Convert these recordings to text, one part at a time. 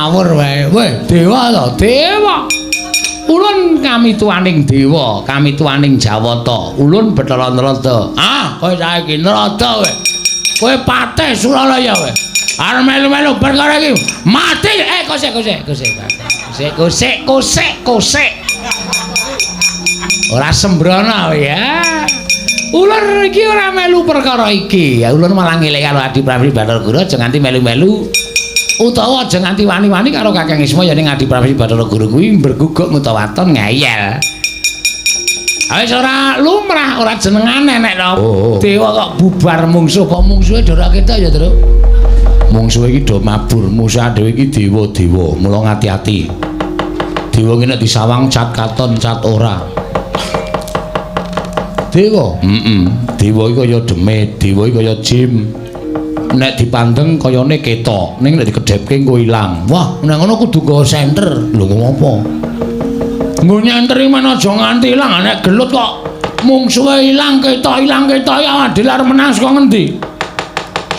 Ngawur wae. Weh, dewa to, dewa. Ulun kamituwaning dewa, kamituwaning Jawata. Ulun Bathara Narada. Ah, kowe saiki Narada kowe. Kowe patih Suralaya kowe. Arep melu-melu perkara iki mati. Eh, kosek kosek kosek. Kosek kosek kosek kosek. Ora sembrono ya. Ulun iki ora melu perkara iki. Ya ulun malah ngeling karo Adi Pramesti Bathara Guru aja nganti melu-melu utawa aja nganti wani-wani karo Kakang Isma ya ning Adi Pramesti Bathara Guru kuwi mberguguk ngutawaton ngeyel. Wis ora lumrah, ora jenengane nek to. Oh. Dewa kok bubar mungsuh, kok mungsuhe ora ketok ya, Truk. Mungsuhe iki do mabur, musuh dhewe iki dewa-dewa, mula ngati-ati. Dewa iki nek disawang cat katon cat ora. Dewa, heeh. Dewa iki kaya demit, dewa iki kaya jim. Nek dipandeng kayane ketok, ning nek dikedhepke engko ilang. Wah, nek ngono kudu nggawa senter. Lho ngopo? Nggo nyenter iki men aja nganti ilang, nek gelut kok mungsuhe ilang ketok awak dhewe arep menang saka ngendi?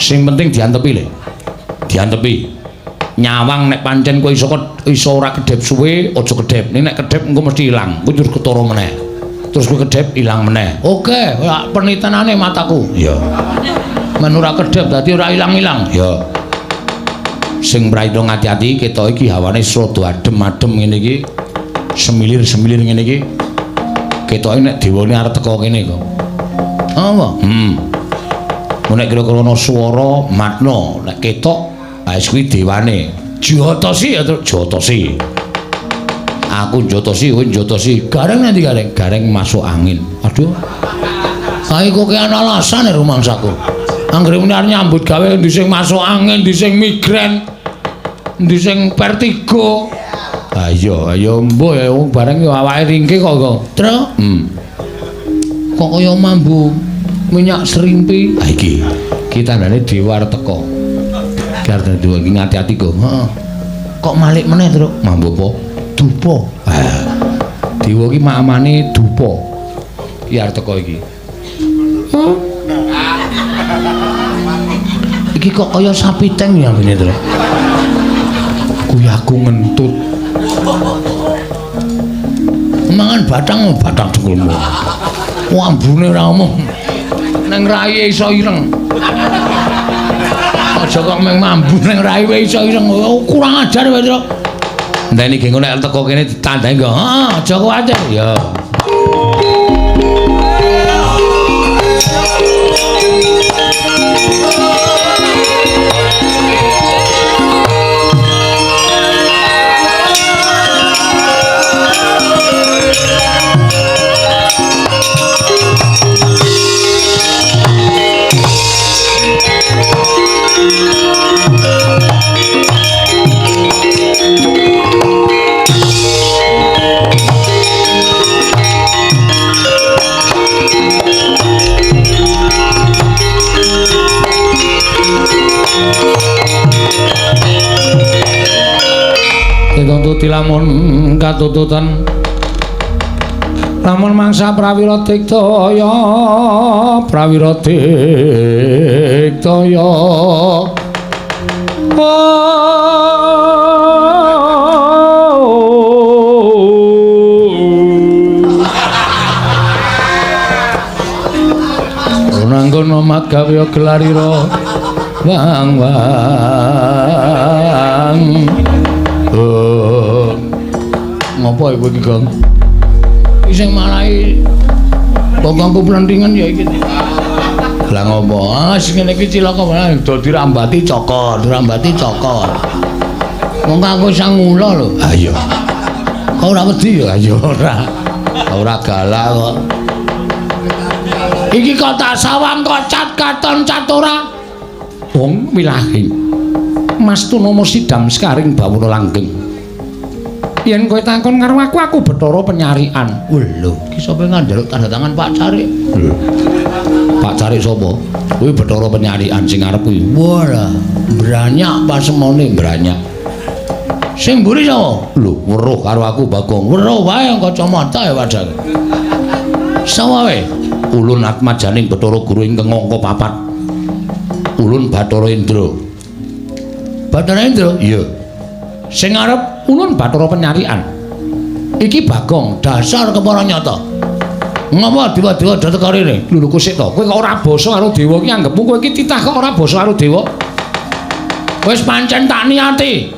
Sing penting diantepi le. Diantepi. Nyawang nek pancen kowe iso iso ora kedhep suwe, aja kedhep. Ning nek kedhep engko mesti ilang. Kuwi terus ketara meneh. Terus kowe kedhep ilang meneh. Oke, ora penitenane mataku. Iya. Men ora kedhep dadi ora ilang-ilang. Iya. Sing prayitna ngati-ati ketok iki hawane rada adem-adem ngene iki. Semilir-semilir ngene iki. Ketoke nek dewane arep teko kene kok. Apa? Nek kira-kira ana swara matna, nek ketok wis kuwi dewane. Jotosi ya, Truk. Jotosi. Aku jotosi, kowe jotosi. Gareng nanti gareng. Gareng masuk angin. Aduh. Kae kok ana alasan ya rumangsaku. Anggere muni arep nyambut gawe endi sing masuk angin, endi sing migrain, endi sing vertigo. Ayo, ayo mbuh ya wong bareng ya awake ringke kok kok. Truk. Kok kaya mambu minyak serimpi. Ha iki. Iki tandane dewa arep teko. Iki arep dewa iki ngati-ati kok. Heeh. Kok malik meneh, Truk? Mambu apa? Dupa. Ah. Dewa iki mamane dupa. Iki arep teko iki. Huh? Iki kok kaya sapi teng ya ngene, Truk. Kuwi aku ngentut. Mangan batang batang dengkulmu. Ambune ora omong. Neng rai iso ireng. Aja kok meng mambu neng rai wae iso ireng. Oh, kurang ajar wae, Truk. Enteni ge engko nek teko kene ditandai nggo. Heeh, aja kuwatir. Ya. Dituntut lamun katututan lamun mangsa prawira diktaya prawira diktaya nanggon mat gawe gelarira wang wang. Ngopo iku iki, Gong? Iki sing marai bokongku plentingan ya iki. Lah ngopo? Ah sing ngene iki cilaka malah do dirambati cokor, dirambati cokor. Mongko aku sang ngula lho. Ha iya. Kok ora wedi ya? Ya ora. Ora galak kok. Iki kok tak sawang kok cat katon cat ora. Wong wilahi. Mas Tunomo sidam sekaring bawono langgeng. Yen kowe takon karo aku, aku Bathara penyarian. Lho, iki sapa njaluk tanda tangan Pak Carik? Lho. Pak Carik sapa? Kuwi Bathara penyarian sing arep kuwi. Wah, branyak pasemone, branyak. Sing mburi sapa? Lho, weruh karo aku Bagong. Weruh wae kacamata ya padahal. Sapa wae? Ulun atmajaning Bathara Guru ingkang angka papat. Ulun Bathara Indra. Bathara Indra? Iya. Sing arep ulun Bathara Penyarikan. Iki Bagong dasar kepara nyata. Ngapa dewa-dewa do teka rene? Lho kusik to. Kowe kok ora basa karo dewa iki anggepmu kowe iki titah kok ora basa karo dewa? Wis pancen tak niati.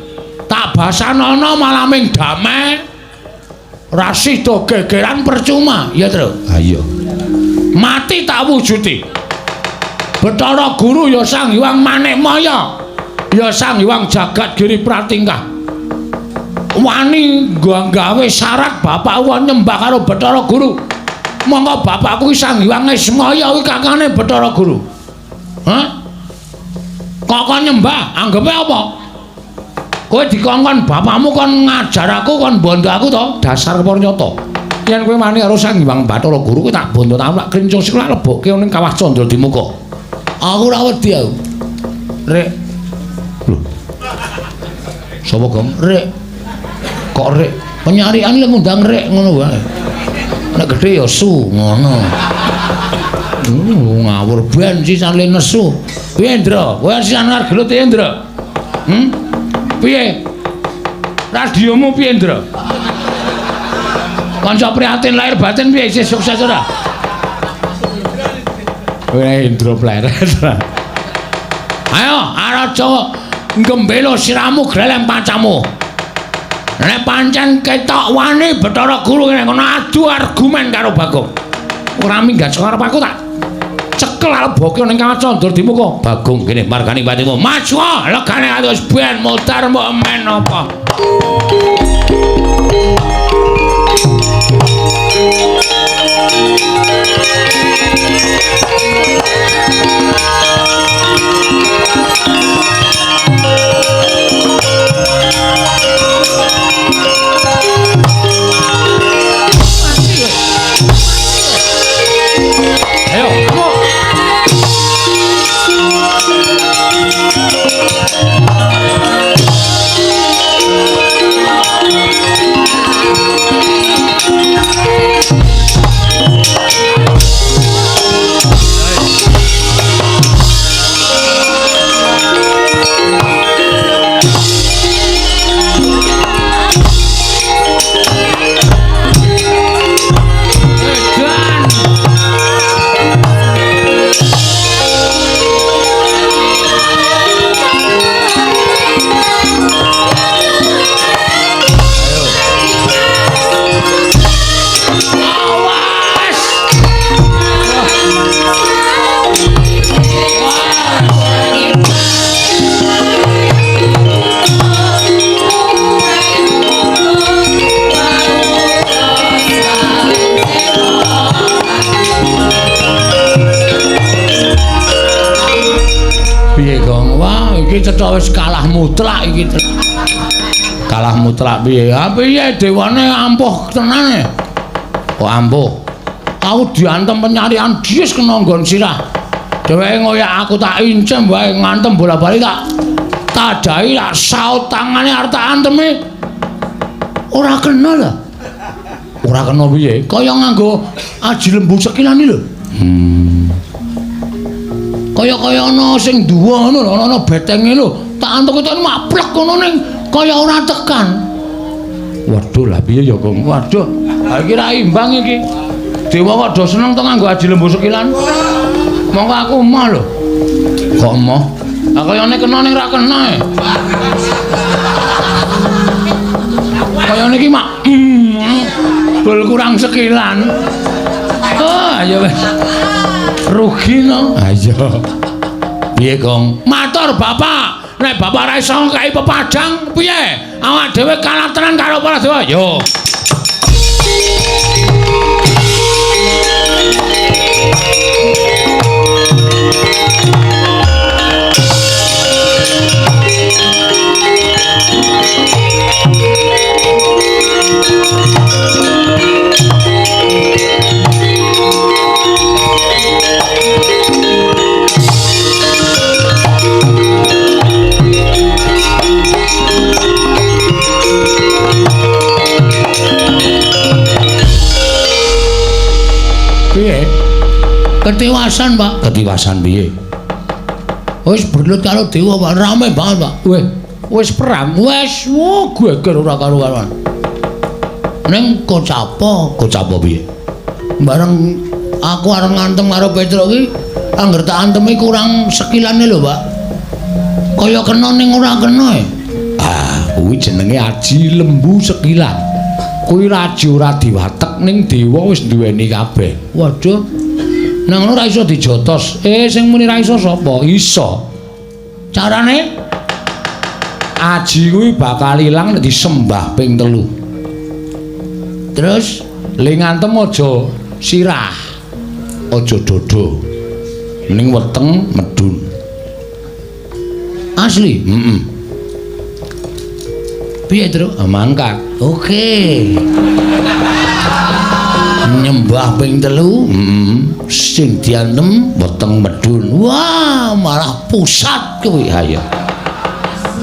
Tak basanana malah ming damai. Ra sida gegeran percuma, ya, Tru? Ha iya. Mati tak wujudi. Bathara Guru ya Sang Hyang Manikmaya. Ya Sang Hyang Jagat Giri Pratingkah. Wani gawe syarat bapak wong nyembah karo Bathara Guru. Monggo bapakku Sang Hyang Ismaya kuwi kakane Bathara Guru. Hah? Kok kon nyembah? Anggepe apa? Kowe dikongkon bapakmu kon ngajar aku, kon bondo aku to? Dasar kepara nyata. Yen kowe wani karo Sang Hyang Bathara Guru kuwi tak bondo tak klincung sikil lebokke ning kawah Candra Dimuka. Aku ora wedi aku. Rek. Lho. Sapa, Gong? Rek. Kok rek? Penyarian lek ngundang rek ngono wae. Nek gedhe ya su ngono. Ngawur ben sisan le nesu. Piye, Ndra? Kowe sisan arep gelut piye, Ndra? Piye? Radiomu piye, Ndra? Kanca prihatin lahir batin piye isih sukses ora? Kowe Indra pleret. Ayo, Araja nggembelo siramu gleleng pacamu. Nek pancen ketok wani Bathara Guru ngene kono adu argumen karo Bagong. Ora minggat saka arep aku tak cekel leboke ning kawah Candra Dimuka. Bagong kene margani patimu. Maju legane atus ben modar mbok men apa. Ayo, kamu. Piye, Gong? Wah, iki cetha wis kalah mutlak iki. Kalah mutlak piye? Ha piye dewane ampuh tenane. Kok ampuh? Aku diantem penyarian dies kena nggon sirah. Dheweke ngoyak aku tak incem wae ngantem bola-bali tak tadahi tak saut tangane arep tak antemi. Ora kena lho. Ora kena piye? Kaya nganggo aji lembu sekilan iki lho. Kaya-kaya ana sing duwa ngono lho, ana betenge lho. Tak antuk-antuk maplek ngono ning kaya ora tekan. Waduh, lah piye ya, Gong? Waduh, ha iki ra imbang iki. Dewa kok do seneng to nganggo aji lembu sekilan. Mongko aku emoh lho. Kok emoh? Ha kayane kena ning ra kena e. Kayane iki mak bol kurang sekilan. Oh, ya wis. Rugi no. Ayo. Piye, Gong? Matur Bapak. Nek Bapak ora iso ngkai pepadang, piye? Awak dhewe kalah tenan karo para dewa. Yo. Piye? Ketiwasan, Pak. Ketiwasan piye? Wis berlut karo dewa, Pak. Rame banget, Pak. Weh. Wis perang, wis wo geger ora karo-karuan. Ning kocapa, kocapa piye? Bareng aku arep ngantem karo Petruk ki, angger tak antemi kurang sekilane lho, Pak. Kaya kena ning ora kena e. Ah, kuwi jenenge aji lembu sekilan. Kuwi aji ora diwatek ning dewa wis duweni kabeh. Waduh. Nang ngono ora iso dijotos. Sing muni ra iso sapa? Iso. Carane aji kuwi bakal ilang nek disembah ping 3. Terus le ngantem aja sirah. Aja dodo. Ning weteng medun. Asli? Heeh. Piye, Truk? Mangkat. Oke. Nyembah ping 3, heeh. Sing diantem weteng medun. Wah, malah pusat kuwi. Ha iya.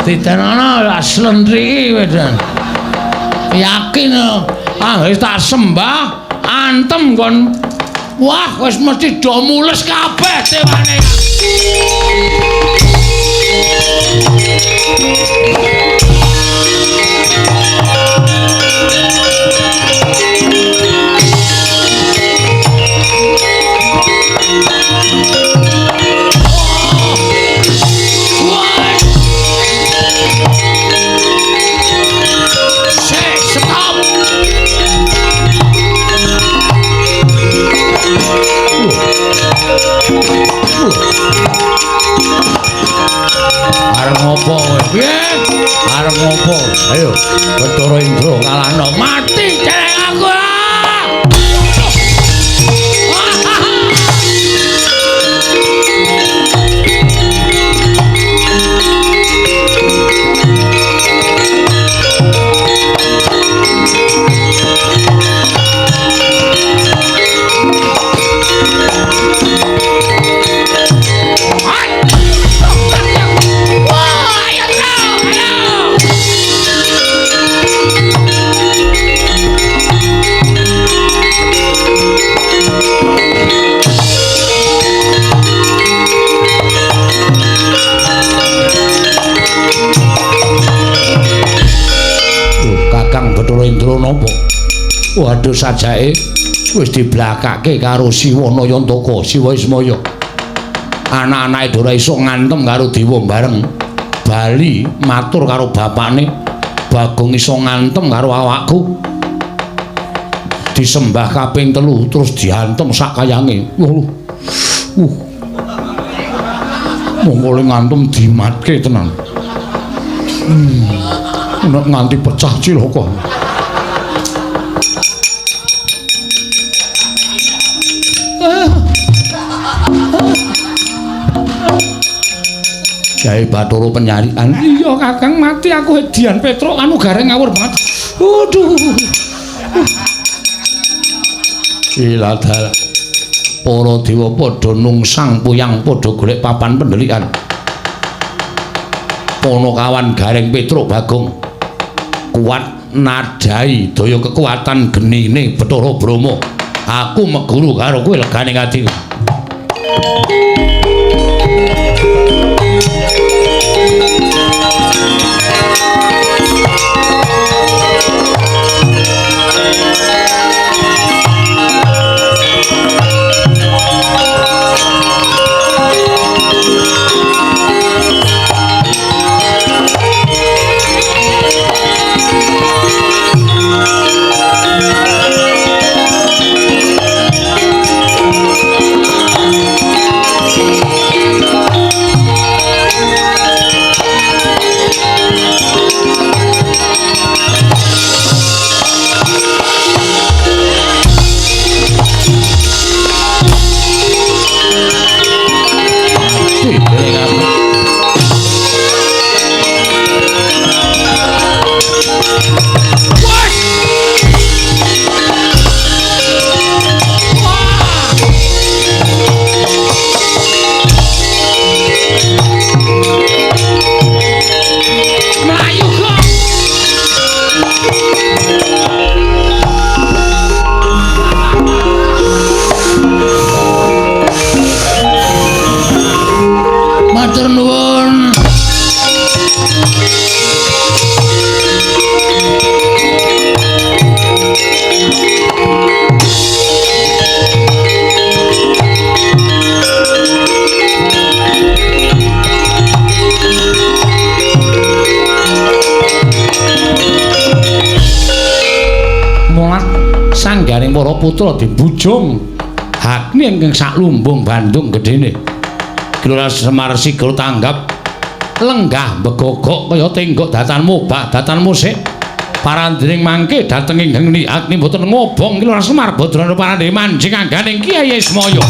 Ditenana lah slentri wedan. Yakin ah wis tak sembah antem kon. Wah, wis mesti do mules kabeh dewane. Arep ngopo kowe? Piye? Arep ngopo? Ayo, Bathara Indra kalahno. Mati celeng aku. Kakang Bathara Indra napa? Waduh sajake wis diblakake karo Siwa Nayantaka, Siwa Ismaya. Anak-anake ora iso ngantem karo dewa bareng. Bali matur karo bapakne, Bagong iso ngantem karo awakku. Disembah kaping 3 terus diantem sak kayange. Mongko le ngantem dimatke tenan. Nek nganti pecah cilaka. Jae Bathara penyarikan. Iya Kakang mati aku Dian Petruk anu gareng ngawur banget. Aduh. Iladal. Para dewa padha nungsang puyang padha golek papan pendelikan. Ponokawan Gareng Petruk Bagong kuat nadai daya kekuatan genine Bathara Brahma. Aku meguru karo kowe legane ati. Kabagianing para putra dibujung Agni ingkang saklumbung Bandung gedene. Ki Lurah Semar sigel tanggap lenggah begogok kaya tenggok datanmu bah datanmu sik. Parandring mangke dhateng ing geni Agni mboten ngobong Ki Lurah Semar Badrana parandhe manjing angganing Kyai Ismaya.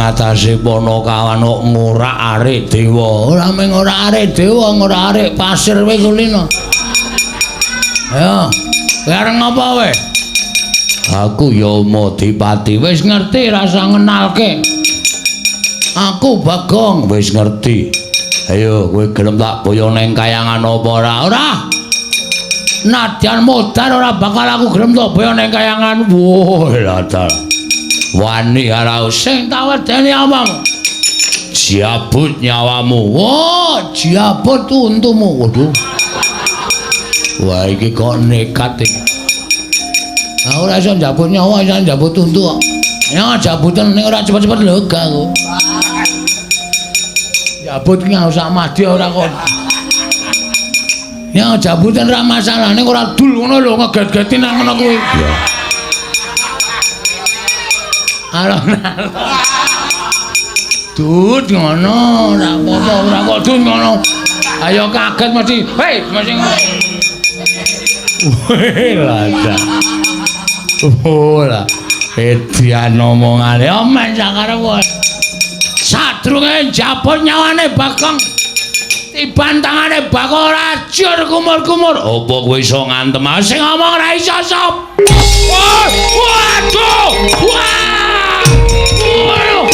Atase Panakawan kok ngorak-arik dewa. Ora mung ngorak-arik dewa, ngorak-arik pasir kowe kulino. Ayo, kowe arep ngapa kowe? Aku ya Madipati. Wis ngerti rasa ngenalke. Aku Bagong, wis ngerti. Ayo kowe gelem tak boyo neng kayangan apa ora? Ora. Nadyan modar ora bakal aku gelem tak boyo neng kayangan. Wah, lha wani ora sing tak wedeni omong. Jabut nyawamu. Wah, jabut untumu. Waduh. Wah, iki kok nekat iki. Nah, ora iso njabut nyawa, iso njabut untu kok. Ya jabutan ning ora cepet-cepet lho gak aku. Jabut ki sak madya ora kok. Ya jabutan ora masalah ning ora dul ngono lho ngeget-geti nang ngono kuwi. Iya. Alon-alon. Dut ngono, ora apa-apa, ora kok dut ngono. Ayo kaget mesti. Hei, mesti ngono. Weh, lada. Ora. Edian omongane omen sakarep. Sadurunge njabut nyawane Bagong. Tiban tangane Bagong ora jur kumur-kumur. Apa kowe iso ngantem? Sing ngomong ora iso sop. Waduh! Wah! Waduh!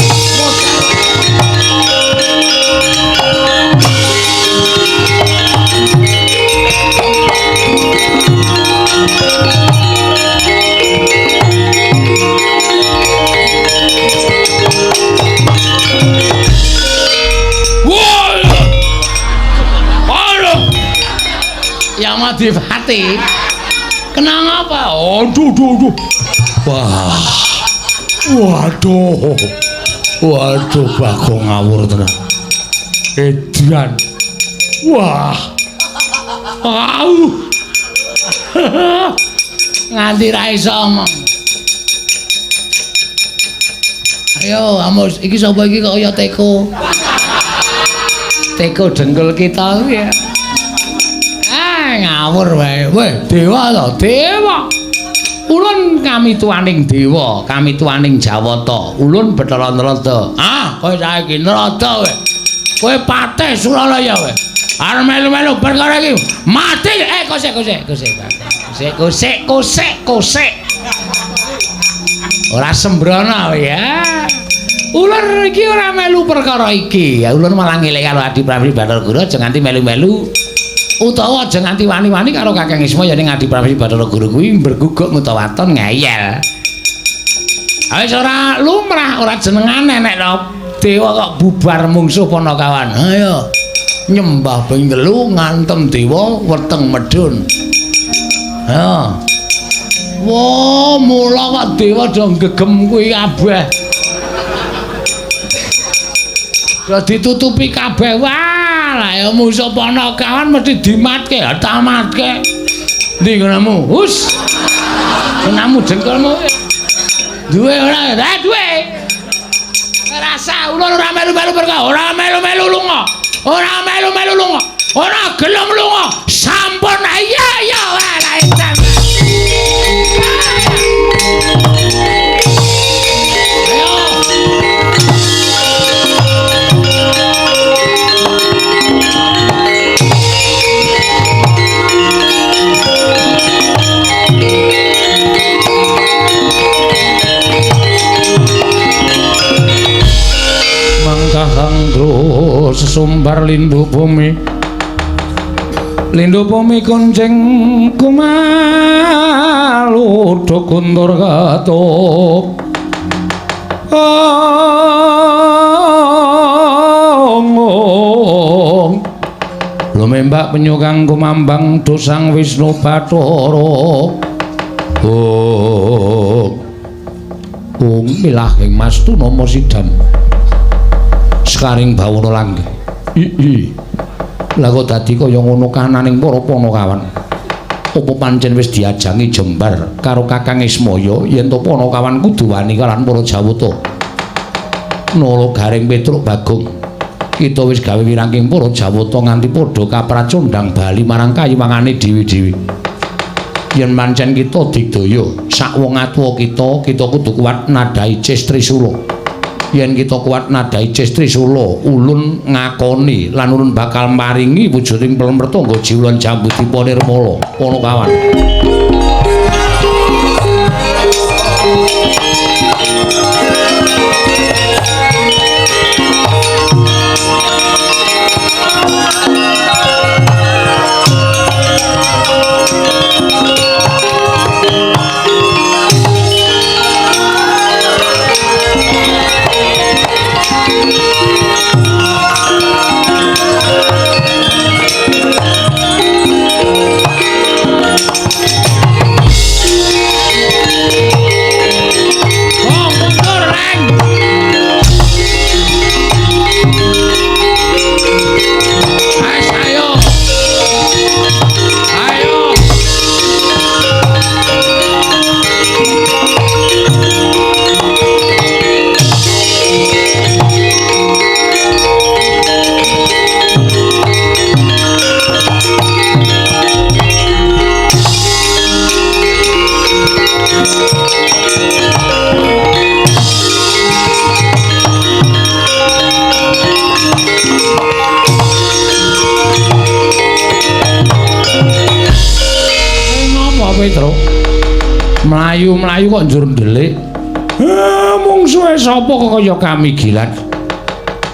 Yang Madipati kena ngapa? Aduh, aduh, aduh. Wah. Waduh. Waduh, Bagong ngawur tenan. Edian. Wah. Au. Nganti ra iso omong. Ayo, Amos, iki sapa iki kok kaya teko. Teko dengkul kita kuwi ya. Ngawur wae. Weh, dewa to, dewa. Ulun kamituaning dewa, kamituaning Jawata. Ulun Bathara Narada. Ah, kowe saiki Narada kowe. Kowe patih Suralaya kowe. Arep melu-melu perkara iki. Mati. Eh, kosek kosek kosek. Kosek kosek kosek kosek. Ora sembrono ya. Ulun iki ora melu perkara iki. Ya ulun malah ngeling karo Adi Prabu Bathara Guru aja nganti melu-melu. Utawa aja nganti wani-wani karo Kakang Isma ya ning Adi Prabu Bathara Guru kuwi mberguguk ngutawaton ngeyel. Wis ora lumrah, ora jenengane nek dewa kok bubar mungsuh Panakawan. Ayo nyembah ping 3 ngantem dewa weteng medhun. Ha. Wah, mula kok dewa do gegem kuwi kabeh. Do ditutupi kabeh. Wah, lah ya musuh Panakawan mesti dimatke, tamatke. Ndi ngonomu? Hus. Ngonomu dengkulmu. Duwe ora? Eh, duwe. Rasa ulun ora melu-melu perkara, ora melu-melu lunga. Ora melu-melu lunga. Ora gelem lunga. Sampun iya iya wae lah edan. Ayo. Mangkaha sumbar lindu bumi. Lindu bumi kuncing kumalu do guntur ketup. Ong lumembak penyu kang kumambang dosang Wisnu Bathara. Ong ong milahing mas tunama sidam sekaring bawana langgeng. I lah kok dadi kaya ngono kananing para Panakawan. Apa pancen wis diajangi jembar karo Kakang Ismaya yen to Panakawan kudu wani kalawan para Jawata. Nala Gareng Petruk Bagong, kita wis gawe wirangking para Jawata nganti padha kapracondhang bali marang kayiwangane dhewe-dhewe. Yen pancen kita digdaya sak wong atuwa kita, kita kudu kuat nadhahi Ces Trisula. Yen kita kuat nadhahi Ces Trisula, ulun ngakoni lan ulun bakal maringi wujuding Plemertangga Jiwlan Jambudipa Nirmala. Panakawan. Petruk mlayu-mlayu kok njur ndelik. Mungsuhe sapa kok kaya kamigilan.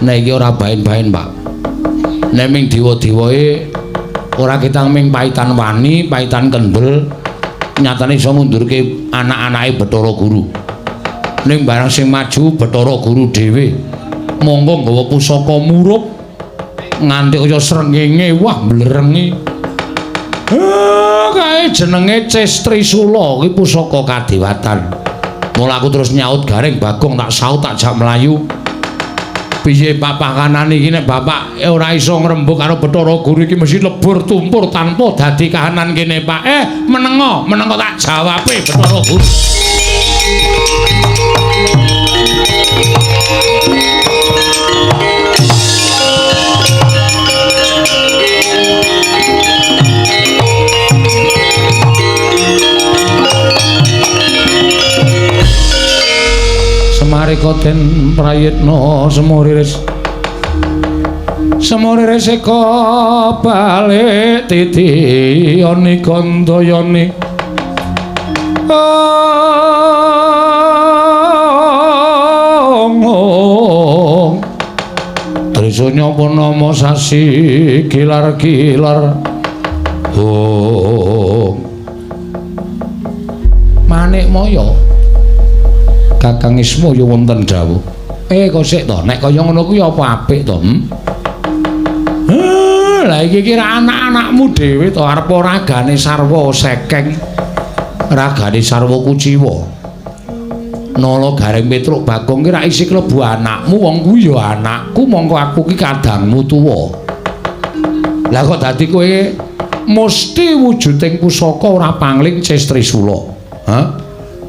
Nek iki ora baen-baen, Pak. Nek ming dewa-dewae ora ketang ming paitan wani, paitan kendel, nyatane iso ngundurke anak-anake Bathara Guru. Ning barang sing maju Bathara Guru dhewe, monggo nggawa pusaka murup nganti kaya srengenge, wah mblerengi. Kae jenenge Ces Trisula kuwi pusaka kadewatan. Mula aku terus nyaut Gareng Bagong tak saut tak jak mlayu. Piye papakanane iki nek bapak ora iso ngrembug karo Bathara Guru iki mesti lebur tumpur tanpa dadi kahanan kene, Pak. Menengo, menengo tak jawabe Bathara Guru. Semarika den prayitna semuriris semuriris eka balik titiyani gandayani. Ong Trisanya punama sasi gilar-gilar. Ong Manik Maya Kakang Ismaya wonten dawuh. Kok sik to, nek kaya ngono kuwi apa apik to? Lah iki kira anak-anakmu dhewe to, arep ragane sarwa sekeng, ragane sarwa kuciwa. Nala Gareng Petruk Bagong ki ra isi klebu anakmu, wong kuwi ya anakku, mongko aku ki kadangmu tuwa. Lah kok dadi kowe mesti wujuding pusaka ora pangling Ces Trisula. Hah?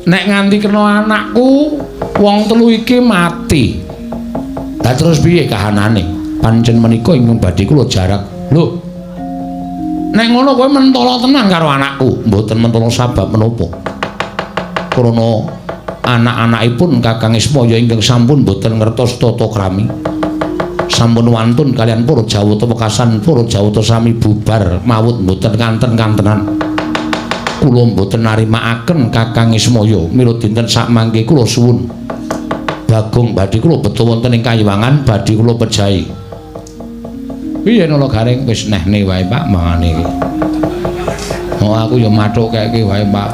Nek nganti kena anakku, wong telu iki mati. Lah terus piye kahanane? Pancen menika ingkang badhe kula jarak. Lho. Nek ngono kowe mentala tenan karo anakku. Mboten mentala sabab menapa. Krana anak-anakipun Kakang Ismaya ingkang sampun mboten ngertos tata krami. Sampun wantun kalian para Jawata wekasan para Jawata sami bubar mawut mboten kanten-kantenan. Kula mboten narimakaken Kakang Ismaya. Mila dinten sakmangke kula suwun Bagong badhe kula beto wonten ing kayiwangan badhe kula pejahi. Piye Nala Gareng wis nehne wae Pak mangane iki. Oh aku ya mathuk keke wae Pak.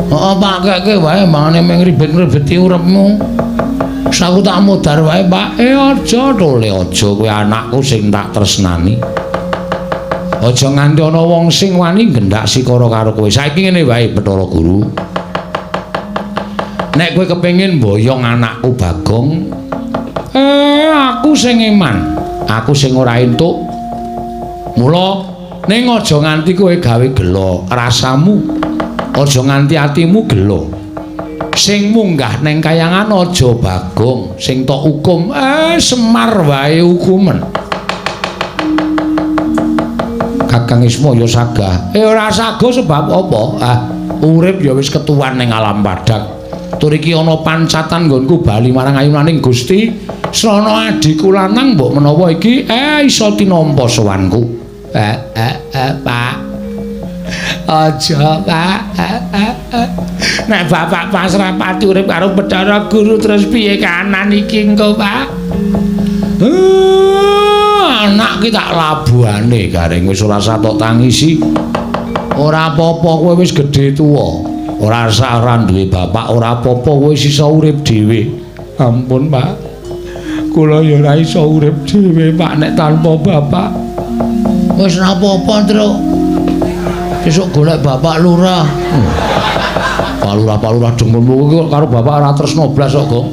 Heeh Pak keke wae mangane mung ribet-ribeti uripmu. Wis aku tak modar wae Pak. Aja tole aja kowe anakku sing tak tresnani. Aja nganti ana wong sing wani nggendak sikara karo kowe. Saiki ngene wae Bathara Guru. Nek kowe kepengin mboyong anakku Bagong, aku sing eman, aku sing ora entuk. Mula ning aja nganti kowe gawe gela rasamu, aja nganti atimu gela. Sing munggah neng kayangan aja Bagong, sing tok hukum Semar wae hukumen. Kakang Ismaya sagah. Ora sagah sebab apa? Ah, urip ya wis ketuwan ning alam padhang. Tur iki ana pancatan nggonku bali marang ayunaning Gusti. Srana adhiku lanang mbok menawa iki iso tinampa sowanku. Pak. Aja, Pak. Nek bapak pasrah pati urip karo Bathara Guru terus piye kanan iki engko, Pak? Anak ki tak labuhane Gareng wis ora satok tangisi. Ora apa-apa kowe wis gedhe tuwa. Ora usah ora duwe bapak, ora apa-apa kowe wis iso urip dhewe. Ampun, Pak. Kula ya ora iso urip dhewe, Pak, nek tanpa bapak. Wis ora apa-apa, Truk. Besok golek bapak lurah. Pak lurah, Pak lurah demenmu kuwi karo bapak ora tresno blas kok, Gong.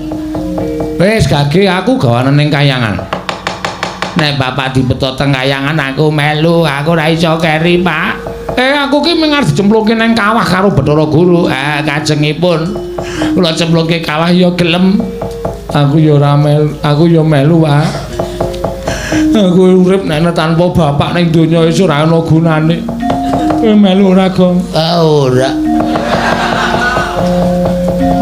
Wis gage aku gawanen ning kayangan. Nek bapak dibeto teng kayangan aku melu, aku ora iso keri, Pak. Aku ki mung arep dicemplungke nang kawah karo Bathara Guru. Kajengipun kula cemplungke kawah ya gelem. Aku ya ora melu, aku ya melu, Pak. Aku urip nek tanpa bapak ning donya wis ora ana gunane. Kowe melu ora, Gong? Ora.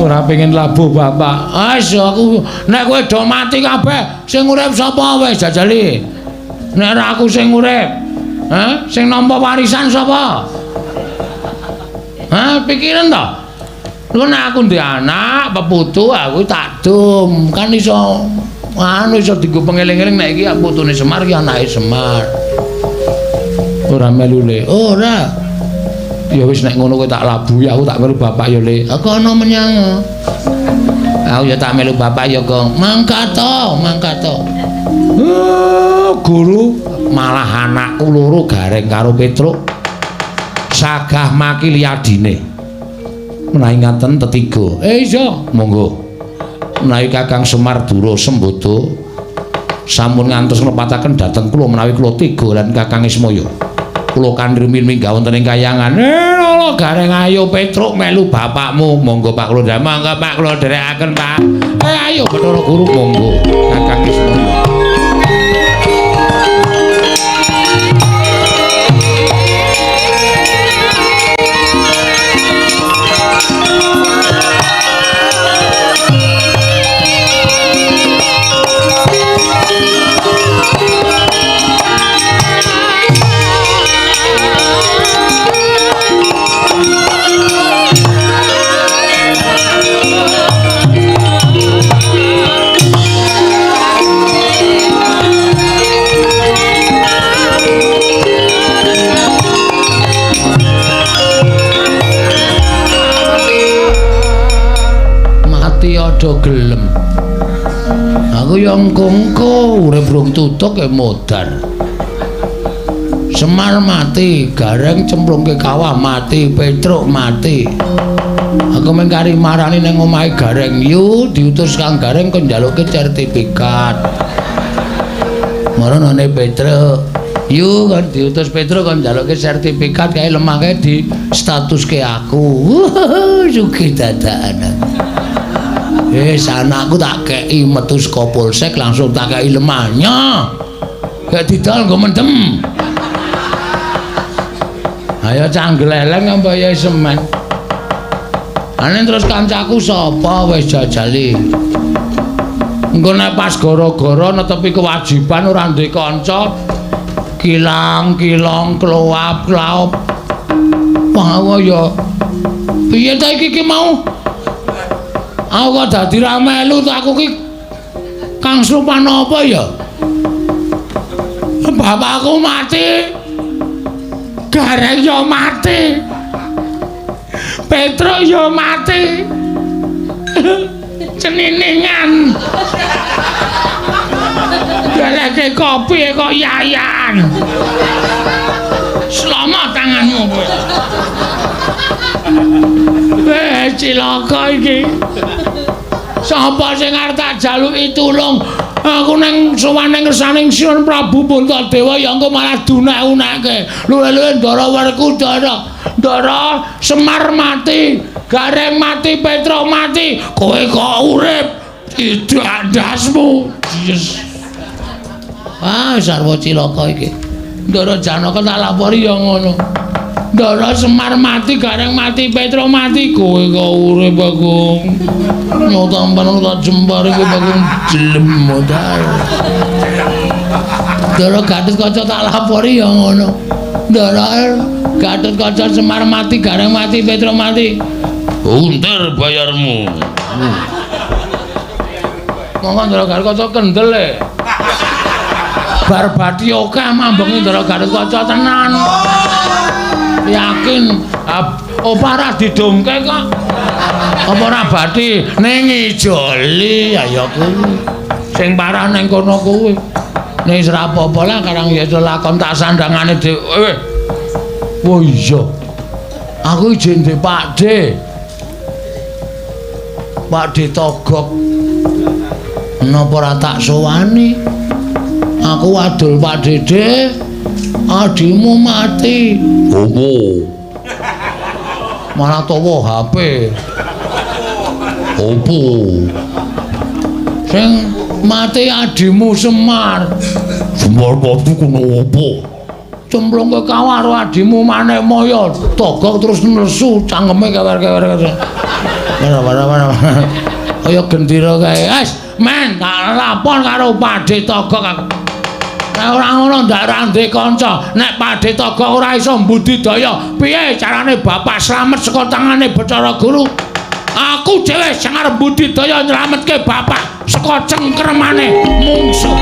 Ora pengen labuh bapak. Wis aku nek kowe do mati kabeh, sing urip sapa wis jajali. Nek ora aku sing urip. Hah? Sing nampa warisan sapa? Hah, pikiran to? Lho nek aku ndek anak, peputu aku tak dum. Kan iso anu iso dienggo pengeling-eling nek iki putune Semar iki anake Semar. Ora melu le. Ora. Ya wis nek ngono kowe tak labuhi, aku tak melu bapak ya le. Aku ana menyang. Aku ya tak melu bapak ya, Gong. Mangkat to, mangkat to. Guru malah anakku loro Gareng karo Petruk sagah makili adine. Menawi ngaten tetiga. Iya, monggo. Menawi Kakang Semar Dura Sembada sampun ngantos nglepataken dhateng kula menawi kula tega lan Kakang Ismaya. Kula kandhi minggah wonten ing kayangan. Lho Gareng ayo Petruk melu bapakmu. Monggo Pak kula monggo Pak kula dherekaken Pak. Ayo Bathara Guru monggo Kakang Ismaya. Aja gelem. Aku ya engko-engko urip rung tutuk ya modar. Semar mati, Gareng cemplungke kawah mati, Petruk mati. Aku mung kari marani ning omahe Gareng, yu diutus Kang Gareng kon njaluke sertifikat. Maranane Petruk, yu kon diutus Petruk kon njaluke sertifikat kae lemah kae di statuske aku. Sugih dadakan. Wis anakku tak kei metu saka polsek langsung tak kei lemahnya. Gak didol nggo mendem. Ayo canggeleleng apa ya semen. Ane terus kancaku sapa wis jajali. Engko nek pas gara-gara netepi kewajiban ora ndek kanca kilang-kilong kloap-klaop. Wah ya piye ta iki ki mau? Aku kok dadi ra melu ta aku ki kang slupan apa ya? Bapakku mati. Gareng yo mati. Petruk yo mati. Ceniningan. Galeke kopi kok yayan. Selamat tanganmu kowe. Weh, cilaka iki. Sapa sing arep tak jaluki tulung? Aku nang sowan nang ngersaning Sinuwun Prabu Puntadewa ya engko malah dunek-unekke. Luwe-luwe Ndara Werkudara. Ndara Semar mati, Gareng mati, Petruk mati. Kowe kok urip? Tidak ndasmu. Yes. Ah, sarwa cilaka iki. Ndara Janaka tak lapori ya ngono. Ndara Semar mati, Gareng mati, Petruk mati, kowe kok urip, Bagong. Nyotampan tak jempar iki Bagong jelem modal. Ndara Gatotkaca tak lapori ya ngono. Ndara Gatotkaca Semar mati, Gareng mati, Petruk mati. Unter bayarmu. Monggo Ndara Gatotkaca kendel e. Bar bathi akeh mambengi Ndara Gatotkaca tenan. Yakin apa ora didongke kok. Apa ora bathi ning ijoli ya kuwi. Sing parah ning kono kuwi. Ning ora apa-apa lah karang ya lakon tak sandangane dhewe. Wah iya. Aku ijin ndek Pakde. Pakde Togok. Napa ora tak sowani? Aku wadul Pak Dede, adimu mati. Opo? Malah tawa HP. Opo? Sing mati adimu Semar. Semar mati kono opo? Cemplung ke kawah karo adimu Manekmaya. Togok terus nesu cangkeme kewer-kewer. Ora. Kaya gendera kae. Wes, men tak lapor karo Pakde Togok aku. Nek ora ngono ndak ora ndek kanca. Nek Pakde Togok ora iso mbudidaya, piye carane bapak slamet saka tangane Bathara Guru? Aku dhewe sing arep mbudidaya nyelametke bapak saka cengkremane mungsuh.